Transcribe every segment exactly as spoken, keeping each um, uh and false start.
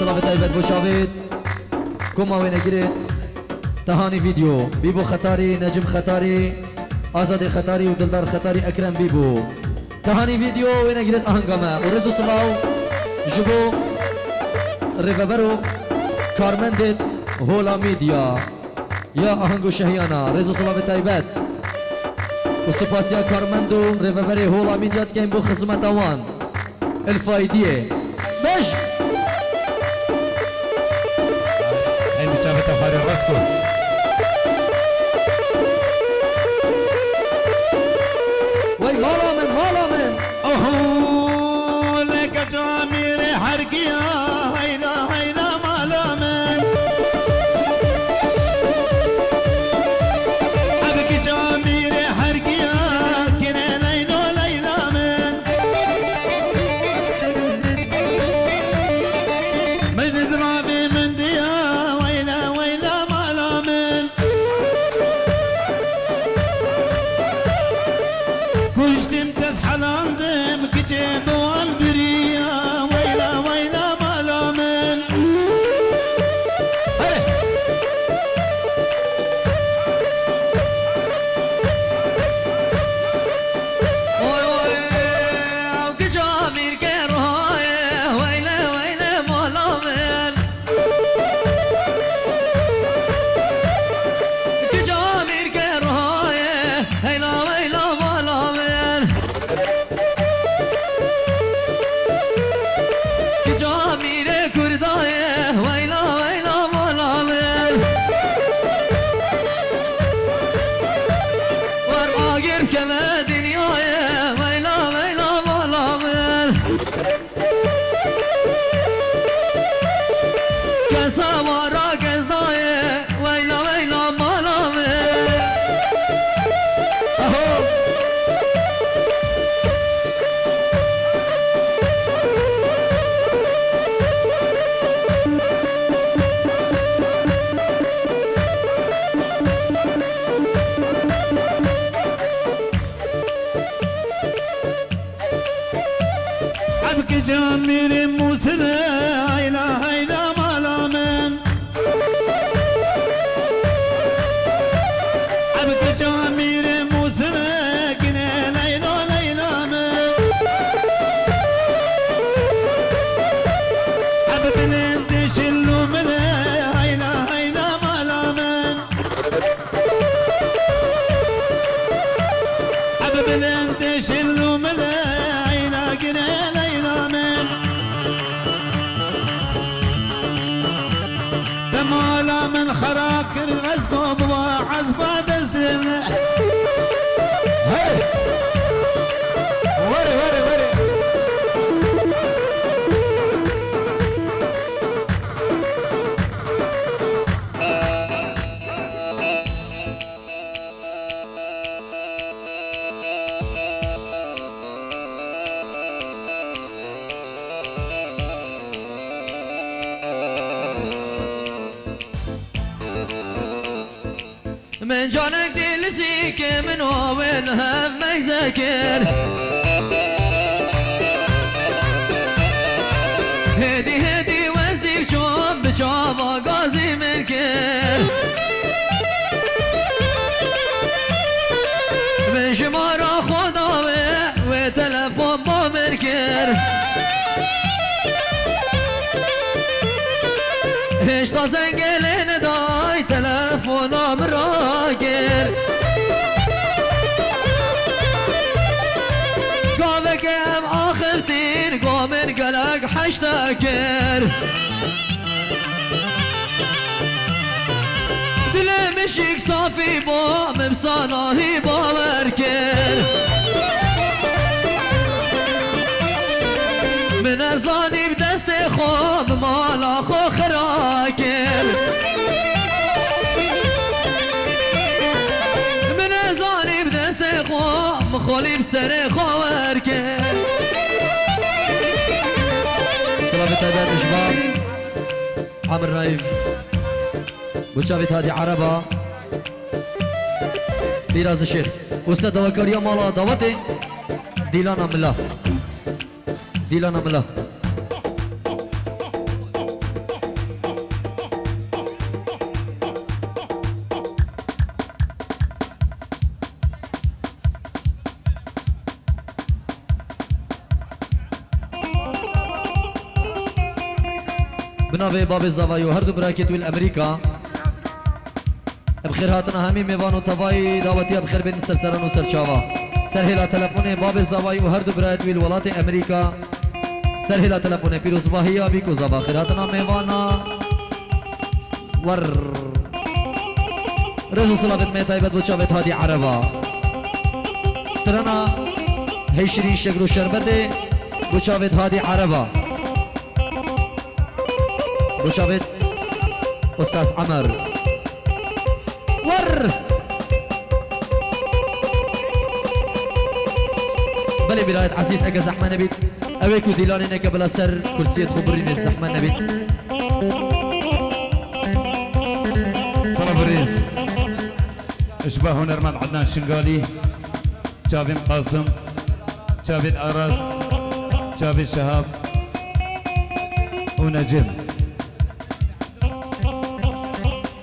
Silavê taybet bo çavê koma wênegirê Tehanî Vîdyo, Bîbo Xetarî, Necim Xetarî, Azadê Xetarî û Dildar Xetarî, Ekrem Bîbo. Tehanî Vîdyo wênegirê ahenga me û rêz û silav ji bo rêveber û karmendê Hola Media ya aheng û şehiyana, rêz û silavê taybet û sipasiya karmend û rêveberê Hola Media dikeyin bo xizmeta wan. Elfaydiyê. Beş. Hey, bi çavê te xwarê rast kir. Wey mala min, mala min. Oho, leke camîrê hergiya, heyla, heyla mala min. Ev ki camîrê hergiya, kine leylo leyla min. Meclis ravê min diya, weyla, weyla mala min. Kuştim tez helaldim, kiçê bi wan biriya, weyla, weyla mala min. Hey! Oy, oy, ew kiça mîrke raye, weyle, weyle mala min. Kiça mîrke raye, heyla, weyla mala min. Kiça mîrê Kurda ye, weyla, weyla mala min. War agir keve dinyayê, weyla, weyla mala min. Kesa wara kes dayê, weyla, weyla mala min. Aho! Ev kica mîrê Mûsile, heyla, heyla mala min. Ev kica mîrê Mûsile, kine leylo, leyla min. Ev bilindê şilû mile, heyla, heyla mala min. Ev bilindê şil û mile, eyna gire leyla min. Te mala min xera kir, ez go biwa ezba destê min. Hey! Were, were, were. Min canek dî li zîkê min û wê li hev meyze kir. Hêdî hêdî wez dî çûm bi çava gazî min kir. Min jimara xwe da wê, wê telefon bo min kir. Hêşta zengê lê neday, telefona min rakir. Gaveke em axiftin, go min gelek heşte kir. Dilê min jîk safî bo, min bi sanahî bawer kir. Min nezanî bi destê xwe, min mala xwe xira kir. Min nezanî bi destê xwe, min xolî bi serê xwe wer kir. Silavê taybet ji bar Amir Raif. Bo çavê Tadî Ereba, Pîrazi Şêx. Usta dawakariya mala dawetê Dîlana Mila. Dîlana Mila. Bi navê babê zavayî û her du birakê wî li Amerîka. Bi xêr hatina hemî mêvan û tevayî dawetiya bi xêr bên ser seran û ser çava. Ser hêla telefonê babê zavayî û her du birayet wî li welatê Amerîka. Ser hêla telefonê pîrozbahiya bîk û zava xêr hatina mêvana. Wer. Rêz û silavêt me taybet bo çavêt Hadî Ereba. Strana Hey Şirîn Şekr û Şerbetê bo çavêt Hadî Ereba. Bo çavêt Ustaz Emer. Wer! Belê birayet ezîz, eke zehme nebît, ew ê ku dîlanê neke bila ser kursiyê xwe birînê, zehme nebît. Selav û rêz. Ji bo hunermend Ednan Şingalî, çavên Qasim, çavên Aras, çavê Şehab û Necim.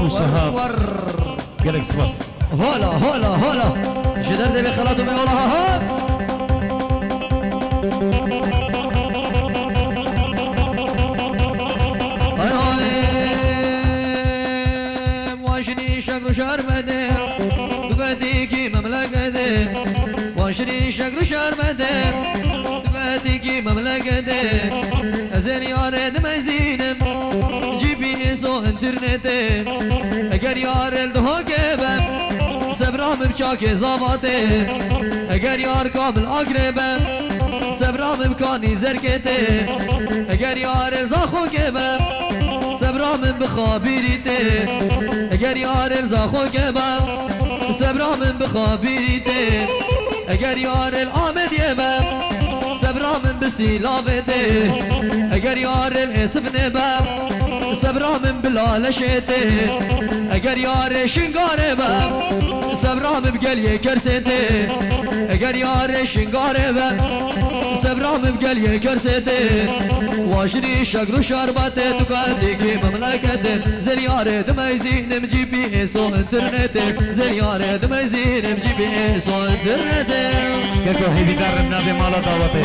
Û Şehab. Gelek spas. Hola, hola, hola. Ji derdê vê xelatê me hola, ha, ha. Ay, ay. Wan şirîn şekr û şerbetê, tu betikî memleketê. Wan şirîn şekr û şerbetê, tu betikî memleketê. Ez ê yarê dimezînim, G P S û înternetê. Eger yar el dihokê be, sebra min bi çakê zavatê. Eger yar kamil akrê be, sebra min bi kanî zerkê tê. Eger yar el zaxokê be, sebra min bi xabîrî tê. Eger yar el zaxokê be, sebra min bi xabîrî tê. Eger yar el Amediyê be, sebra min bi Sîlavê tê. Eger yar el Êsifnê be, sebra min bi Laleşê tê. Eger yar el Şingalê be, sebra min bi Geliyê Kersê tê. Eger yar el Şingalê be, sebra min bi Geliyê Kersê tê. Wan şirîn şekr û şerbetê, tu betikî memleketê. Ez ê yarê dimezînim, G P S û înternetê. Ez ê yarê dimezînim, G P S û înternetê. Keko hêvîdar im navê mala dawetê.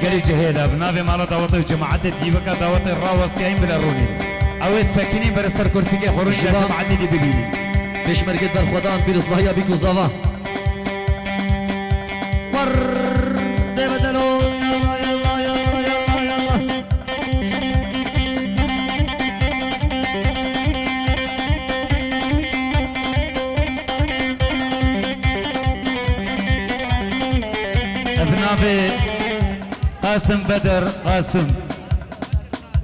Gelî cihê de bi navê mala dawetê û cemaetê dîveka dawetê rawestiyayîn bila rûnîn. Ew ê sekinîn bere ser kursîkê xwe rûnî de cemaetê dî bibînîn. Pêşmergê berxwedan, pîrozbahiya bîk û zava. War dê bedelo, yalla, yalla, yalla, yalla, yalla. Ev navê Qasim Bedir Qasim.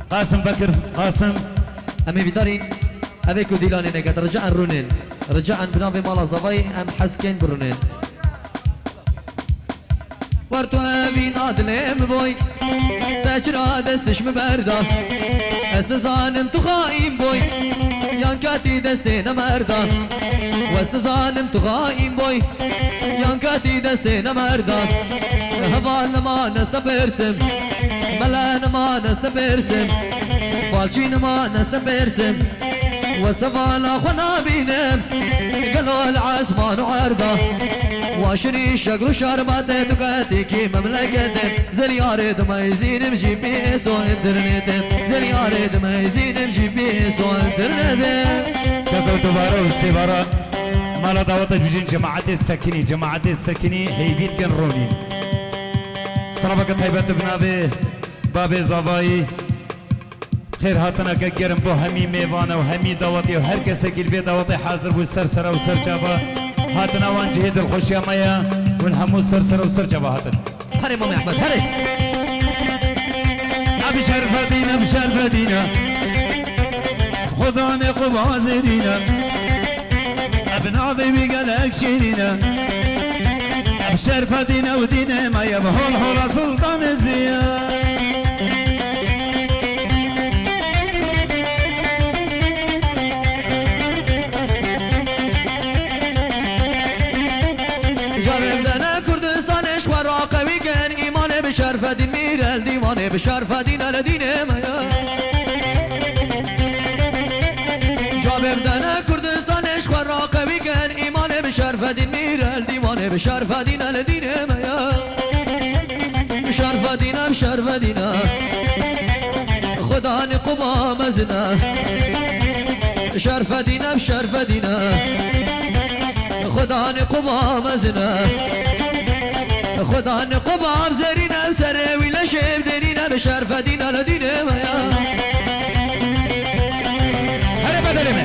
Qasim Bekir Qasim. Em ê vîdarîn, ev ê ku dîlanê neket, rica en rûnên. Rica en bi navê mala zavayî em hez kên birûnên. Wer tu evîna dilê min boy, te çira destê min berda? Ez nizanim tu xaîn boy, yan katî destê nemerda. Wez nizanim tu xaîn boy, yan katî destê nemerda. Heval niman ez te pirsim, mele niman ez te pirsim, falçî niman ez te pirsim. Wez hevala xwe nabînim, gelo li esman û erda. Wan şirîn şekr û şerbetê, tu ketikî memleketê. Ez ê yarê dimezînim, G P S û înternetê. Ez ê yarê dimezînim, G P S û înternetê. Keko dubare û sêvara mala dawetê dibêjin, cemaetê disekinî, cemaetê disekinî, hêvî dikin rûnîn. Silaveke taybet bi navê babê zavayî. Xêr hatineke germ bo hemî mêvan û hemî dawetê û her kesekî li vê dawetê hazir bû, ser sera û ser çava hatina wan cihê dilxweşiya me ye û hemû ser sera û ser çava hatin. Herê Mamê Ehmed, herê. Ev şerfedîne, ev şerfedîne. Xudanê xwe bazêdîne. Ev navê wî gelek şîrîn e. Ev şerfedîne û dînê me ye, bi hol hola Sultanê Ziya. Carên dene Kurdistanê ji xwe raqewî kin, îmanê bi şerfedîn mîr el dîwanê, bi şerfedîn el dînê me ye. Cabê dene Kurdistanê ji xwe raqewî kin, îmanê bi şerfedîn mîr el dîwanê, bi şerfedîn el dînê me ye. Bi şerfedîne, bi şerfedîne. Xwe Xudanê quba mezin e. Şerfedîn e, şerfedîn e. Xudanê quba mezin e. Xudanê quba zerîn e, serê wî leşê derîn e, şerfedîn e li dînê me ya. Here bedelê me.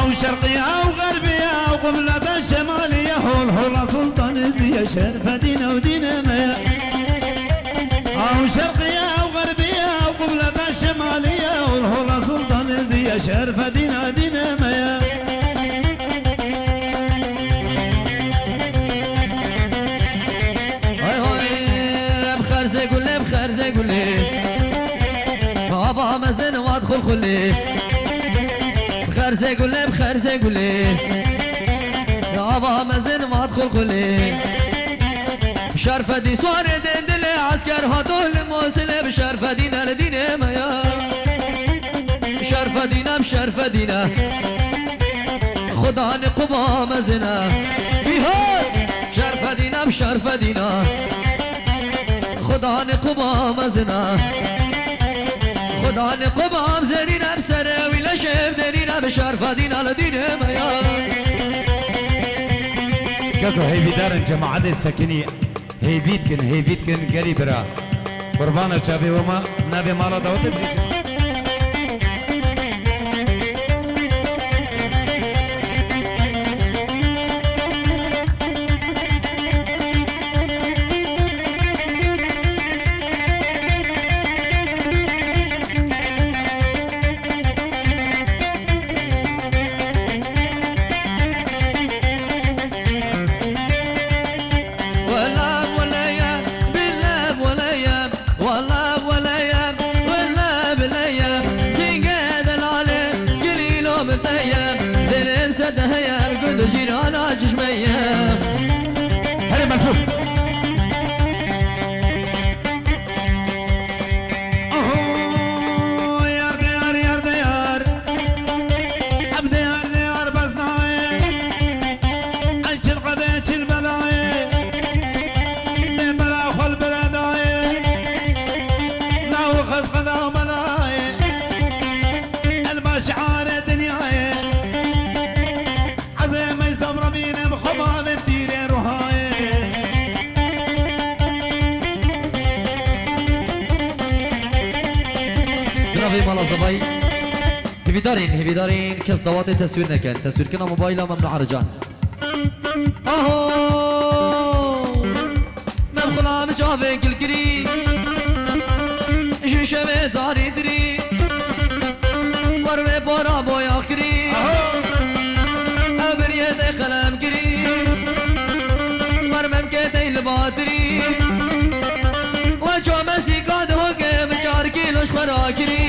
Ew şerqiye, ew xerbiye, ew qiblete şemaliye, hol hola sultan ziye şerfedîn ew dîne me ye. Ew şerqiye, ew xerbiye, ew qiblete şemaliye, hol hola sultan ziye şerfedîn ew dîne me ye. Hay hay, bi xerzê gulê, bi xerzê gulê. Ava mezin wat xulxulê. Bi xerzê gulê, bi xerzê gulê. Ava mezin wat xulxulê. Şerfedî suarê dendilê, esker hato li Mosilê, bi şerfedî ne li dînê me ya. Şerfedîne, şerfedîne. Xudanê quba mezine. Bîhar. Şerfedîne, şerfedîne. Xudanê quba mezine. Xudanê quba mezine. Serê wî leşê derîne, bi şerfedîne li dînê me ya. Keko heyvîdarin cemaetê sekinî. Hêvî dikin, hêvî dikin, gelî bira. Qurbana çavê we ma navê mala dawetê bijî. Wele, wele ye, bile, wele ye, wele, wele ye, wele, bile ye. Sînge delale, gilîlo min te ye. Dilê min se te heye, gund û cîrana çişme ye. Herê Merfû. Aho, yar de yar, yar de yar. Em de yar de yar bes nayê. Ey çil qedê çil belayê. Dê bela xwe li bere dayê. Law xez qeda belayê. El ba şiarê dinyayê. Ezê meyzam re bînim xwe bavê tîrê ruhayê. Binavê mala Zevayî. Hêvîdarên, hêvîdarên kes dawatê teswîr nekin. Teswîrkirina mobayla Memnû Erican. Aho! Mem xulam çavê gilgirî. Ji şevê darî dirî. Wer wê bora boya kirî. Ew biriyê de qelem kirî. Wer memkê dey li batirî. We çomesîka dihoke bi çar kîlo ji xwe rakirî.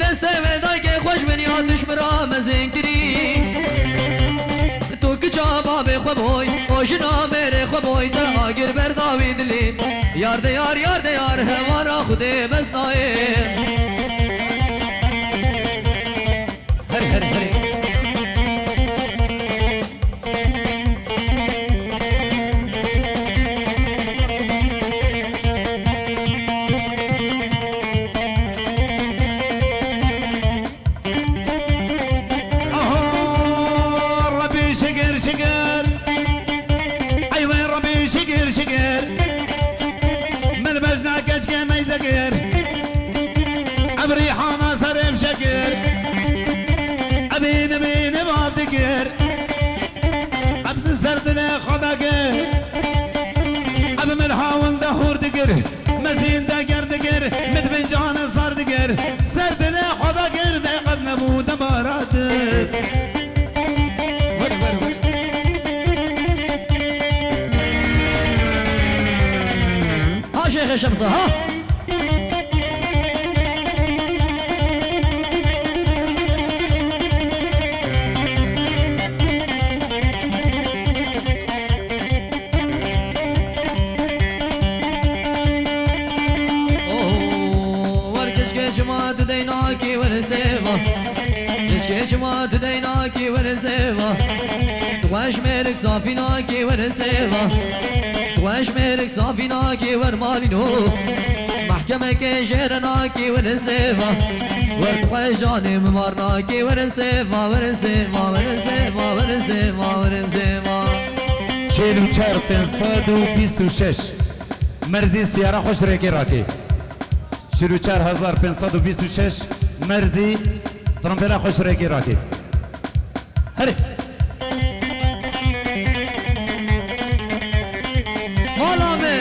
Destê wê dayikê xweş min ya tu ji min ra mezin kirî. Tu kiça babê xwe boy, o jina mêrê xwe boy, te agir berda wî dilî. Yar de yar, yar de yar, hewara Xwedê mez nayê. Herê, herê, herê. Aha, Rebî şikir şikir. Ey wê Rebî şikir şikir. Min bejna keçkê meyze kir. Ev rîhana serê fişekir. Ev bîni bîni bav dikir. Ev ser dilê xwe dagir. Ev min hawin de hûr dikir. Mezin de ger dikir. Min fincanê sar dikir. Ser dilê xwe dagir de qet nebû de baratir. Wer, wer, wer. Ha Şêxê Şemsa, ha! Tu deynakî werin sêva. Tu xweş mêrik safînakî werin sêva. Tu xweş mêrik safînakî wer malîno. Mahkemekê jêrenakî werin sêva. Wer tu xweş canê min marnakî werin sêva, werin sêva, werin sêva, werin sêva, werin sêva. Çêl û çar pênc sed û bîst û şeş. Merzî siyara xweş rêkê rakê. Çil û çar hezar pênc sed û bîst û şeş merzî, trambêla xwe ji rêkê rakê. Herê. Mala me,